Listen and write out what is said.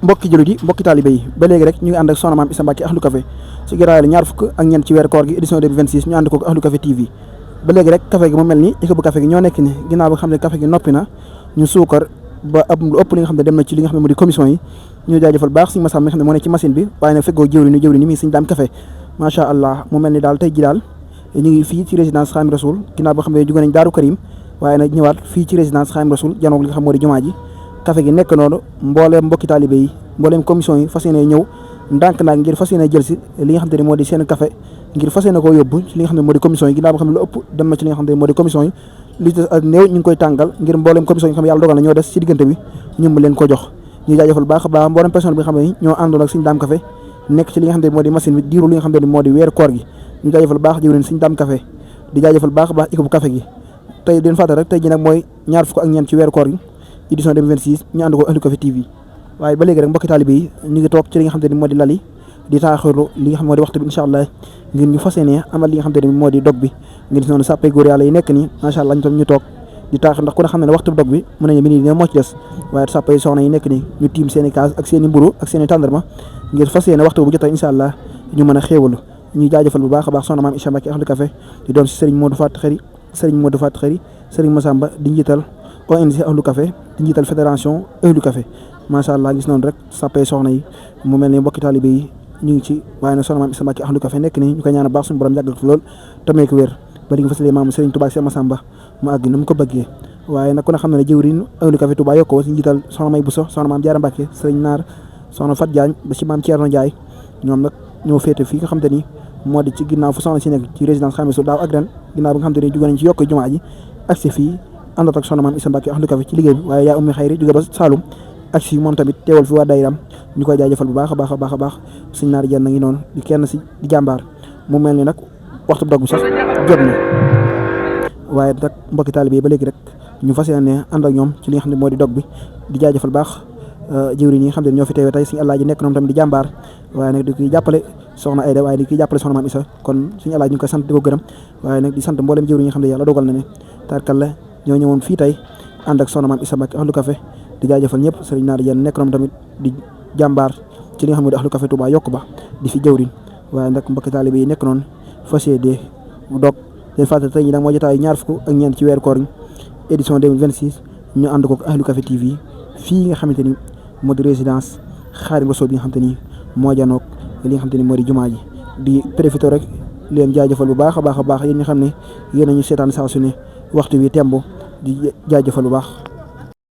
mbokki jullit yi mbokki taalibe yi ba léegi rek ñu ngi ànd ak Soxna Maam Issa Mbacké Ahlu Café ci giraay la ñaar fukk ak ñeent ci weeru koor gi édition 2026 ñu ànd ko Ahlu Café TV ba léegi rek café gi mu mel ni équipe bu café gi ñoo nekk ni ginnaaw ba nga xam ne café gi noppi na ñu suukar ba ab lu ëpp li nga xam ne dem na ci li nga xam ne moo di commission yi ñu jaajëfal baax suñu masam mi nga xam ne moo ne ci machine bi waaye nag feggoo jëwri ni mi suñu daam café macha allah mu mel ni daal tey ji daal ñu ngi fii ci résidence Khadim Rasoul ginnaaw ba xam ne jóge nañ Daaru Karim waaye nag ñëwaat fii ci résidence Khadim Rasoul janoog li nga xam moo di jumaa ji café gi nekk noonu mbooleem mbokki taalibe yi mbooleem commission yi fas yéene ñëw ndànk naag ngir fas yéene jël si li nga xam te ne moo di seen café ngir fas yéene koo yóbbu ci li nga xam ne moo di commission yi ginnaaw ba xam ne lu ëpp dem na ci li nga xam ne moo di commission yi li des ak néew ñu ngi koy tàngal ngir mbooleem commission yi nga xam ne yàlla dogal na ñoo des ci diggante bi ñu mën leen ko jox ñuy jaajëfal baax a baax mbooleem personne bi nga xam ne ñoo àndoon ak Sëñ Daam Café nekk ci li nga xam ne moo di machine bi diiru li nga xam ne moo di weeru koor gi ñu jaajëfal baax jëwriñ Sëñ Daam Café di jaajëfal baax a baax équipe bu café gi tey den fàtte rek tey ji nag mooy ñaar fukk ak ñeent ci weeru koor gi édition 2026 ñu ànd ko Ahlu Café TV waaye ba léegi rek mbokki taalibe yi ñu ngi toog ci li nga xam ne moo di lali di taaxirlu li nga xam moo di waxtu bi incha allah ngir ñu fas yéene amal li nga xam ne moo di dog bi ngir noonu sàppee góor yàlla yi nekk nii macha allah ñu tam ñu toog di taaxir ndax ku ne xam ne waxtu dog bi mën nañu minute ne moo ci des waaye sàppee soxna yi nekk nii ñu tiim seen i kaas ak seen i mburu ak seen i tàndarma ngir fas yéene waxtu bu jotee incha allah ñu mën a xéewalu ñu jaajëfal bu baax a baax Soxna Maam Issa Mbacké Ahlu Café di doom si Serigne Modou Fatou Khari Serigne Massamba di njiital ONG Ahlu Café di njiital fédération Ahlu Café macha allah gis noonu rek sàppee soxna yi mu mel ni mbokki taalibe yi ñu ngi ci waaye nag Soxna Maam Issa Mbacké Ahlu Café nekk nii ñu koy ñaan baax suñu borom yàggal ko lool tamee ko wér ba li nga fas maamu Serigne Touba Cheikh Massamba mu àgg na mu ko bëggee waaye nag ku ne xam ne jëwriñ Ahlu Café Touba yokkoo si njiital Soxna May Bousso Soxna Maam Jaara Mbacké Serigne Naar Soxna Fat Diagne ba si Maam Thierno Ndiaye ñoom nag ñoo féete fii nga xam te ni moo di ci ginnaaw fu soxna si nekk ci résidence Khadim Rasoul daaw ak ren ginnaaw bi nga xam te ni jóge nañ ci yokk jumaa ji ak si fii àndat ak Soxna Maam Issa Mbacké Ahlu Café ci liggéey bi waaye yaa ummi xayri jóge ba Saloum ak si moom tamit teewal fi waa dayram ñu koy jaajëfal bu baax a baax a baax a baax suñ naar jenn ngi noonu di kenn si di jàmbaar mu mel ni nag waxtu dog bi sax jot na waaye nag mbokki taalibe yi ba léegi rek ñu fas yéene ànd ak ñoom ci li nga xam ne moo di dog bi di jaajëfal baax jëwriñ yi nga xam ne ñoo fi teewee tey suñu Alaaji nekk noonu tamit di jàmbaar waaye nag di koy jàppale soxna Ayda waaye di koy jàppale Soxna Maam Issa kon suñu Alaaji ñu koy sant di ko gërëm waaye nag di sant mboolem jëwriñ yi nga xam ne yàlla dogal na ne tarkal la ñoo ñëwoon fii tey ànd ak Soxna Maam Issa Mbacké Ahlu Café di jaajëfal ñëpp sëriñ naar yéen nekk noonu tamit di jàmbaar ci li nga xam ne Ahlu Café Touba yokk ba di fi jëwriñ waaye nag mbokki taalibe yi nekk noonu fas yéene dog leen fàttali tey ñi nag moo jotaay ñaar fukk ak ñeent ci weeru koor édition 2026 ñu ànd ko Ahlu Café TV fii nga xamante ni moo di résidence Khadim Rasoul bi nga xamante ni moo janoog li nga xamante ni moo di jumaa ji di profité rek leen jaajëfal bu baax a baax a baax yéen ñi xam ne yéen a ñu seetaan saa su ne waxtu wi tembo di jaajëfal bu baax